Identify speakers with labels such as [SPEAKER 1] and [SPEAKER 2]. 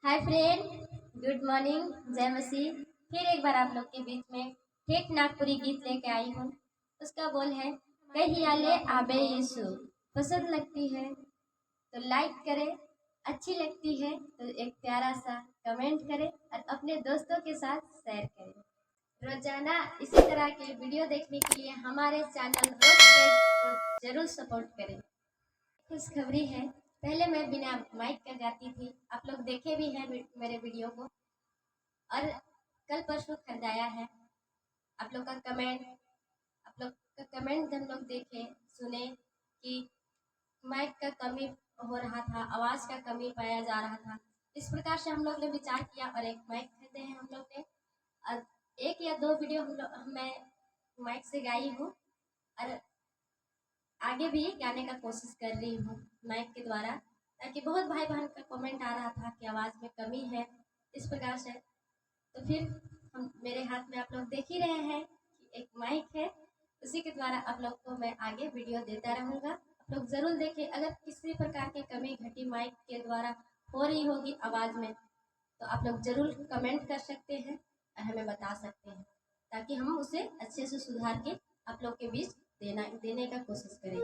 [SPEAKER 1] Hi friend, good morning, जय मसीह। फिर एक बार आप लोग के बीच में ठेठ नागपुरी गीत लेके आई हूँ। उसका बोल है, कहिया ले आबे यीशु। पसंद लगती है तो लाइक करें, अच्छी लगती है तो एक प्यारा सा कमेंट करें और अपने दोस्तों के साथ शेयर करें। रोज़ाना इसी तरह के वीडियो देखने के लिए हमारे चैनल रोज को जरूर सपोर्ट करें। खुशखबरी है, पहले मैं बिना माइक का गाती थी। आप लोग देखे भी हैं मेरे वीडियो को और कल परसों खरीदाया है। आप लोग का कमेंट हम लोग देखे, सुने कि माइक का कमी हो रहा था, आवाज़ का कमी पाया जा रहा था। इस प्रकार से हम लोग ने विचार किया और एक माइक खरीदे हैं हम लोग ने और एक या दो वीडियो हम लोग, मैं माइक से गाई हूँ और आगे भी गाने का कोशिश कर रही हूँ माइक के द्वारा, ताकि बहुत भाई बहन का कमेंट आ रहा था कि आवाज़ में कमी है, इस प्रकार से। तो फिर हम, मेरे हाथ में आप लोग देख ही रहे हैं कि एक माइक है। उसी के द्वारा आप लोग को मैं आगे वीडियो देता रहूँगा। आप लोग ज़रूर देखें। अगर किसी प्रकार की कमी घटी माइक के द्वारा हो रही होगी आवाज़ में, तो आप लोग ज़रूर कमेंट कर सकते हैं और हमें बता सकते हैं, ताकि हम उसे अच्छे से सुधार के आप लोग के बीच देने का कोशिश करें।